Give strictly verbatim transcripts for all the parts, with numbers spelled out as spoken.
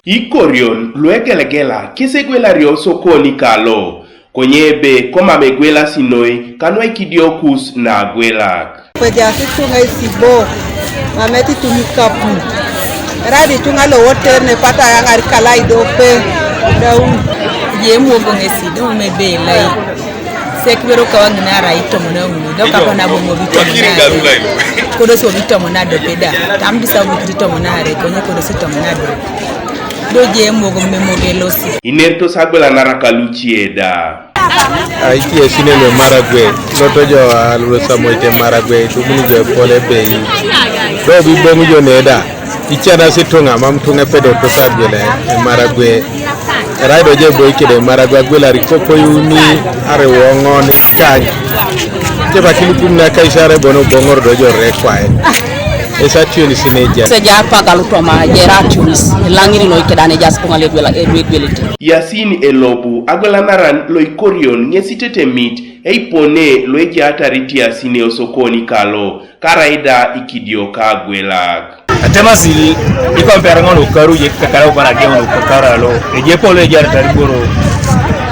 Ikorion luegelegela kisegwelario sokoni kalo, konye ebe komam egwelasi noi kanwa ikidiokus nagwelak. Pejasi tunga isibo, mameti tumi kapu. Radi tunga lo woter ne pata yang ari kalai dope. Daun. Ye muogo ngesi du me belai. Sek bero kawa ngina ara itomo na unu. Doka pa na bomo bitomo na are. Kodo so bitomo na dope da. Tam bisa bu bitomo na are. Konye kodo si tomo na do. Do je muogo me muogo elosi. Inerto sagwela nara kaluchieda. Aitie sine lwe Maragwe, loto jo alwe samoite Maragwe, tumuni jo pole bei. Do bi bongu jo neda. Ichana si tunga, mam tunga pedo to sagwele, e Maragwe. Raido je boy kede Maragwe, gwela rikoko yuni, are wongo ni kany. Te bakili kumna kaisare bono bongor do jo rekwae. Esa tioni sine ja. Se ja paka lutoma, jera tunis. Langiri no ikedane jas konga ledwela, edwelite. Yasin elobu, agwela naran lo ikorion, ngesitete mit, eipone, lo eja atari tiasine osokoni kalo, karaida ikidio kagwelak. Atemasi, ikompera ngono karu je kakara ubara ge ngono kakara lo. Eje polo eja atari boro.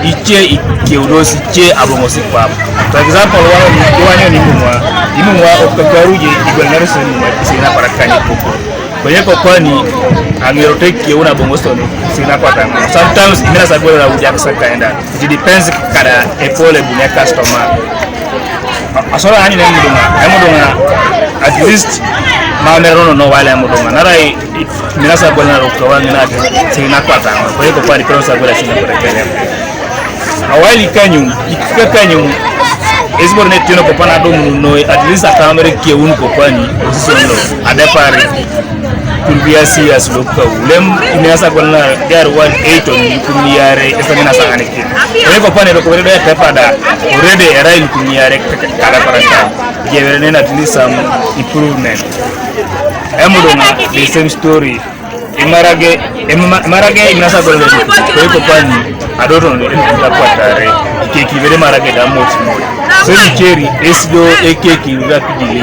Iche ikeudos, iche abongo sipap. For example, wano ni, wanyo ni mumwa. Ni mumwa okakaru je igwel narisun mumwa, isi na para kani kuku. Kwenye kokwani, angero tek ye una bongo stone, sina kwata. Sometimes, imina sa gwela na ujak sa kaenda. It depends kada epole bunya customer. Asora ani na mudunga, ai mudunga, at least, ma mero no wale mudunga. Nara i, i, mina sa gwela na rukwa, mina sina kwata. Kwenye kokwani, pero sa gwela sina kwata kene. Awali kanyu, ikika kanyu, esibor ne tino kopana do munu noi, at least akamere kiewun kopani, position lo, adepari. Could be a serious lo ka ulem, ina sa kona gar one eight on kumiyare, esa mina sa anikin. Ene kopani do kore do tepada, already era in kumiyare kada paraka. Jewere ne at least some improvement. Emudonga, the same story. Imarage, ima-, imarage imasa golo. Koi kopani, adoto no, eni kuta kwatare, keki vede marage da mot mot. So ni cheri, esdo, e keki, uga pidili.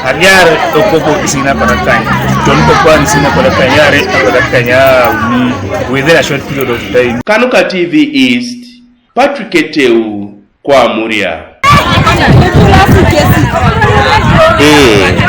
Agar okoko isina parakani. Ton kopani isina parakani, are, parakani, ah, uni, within a short period of time. Kanuka T V East, Patrick Eteu, kwa Muria. Eh,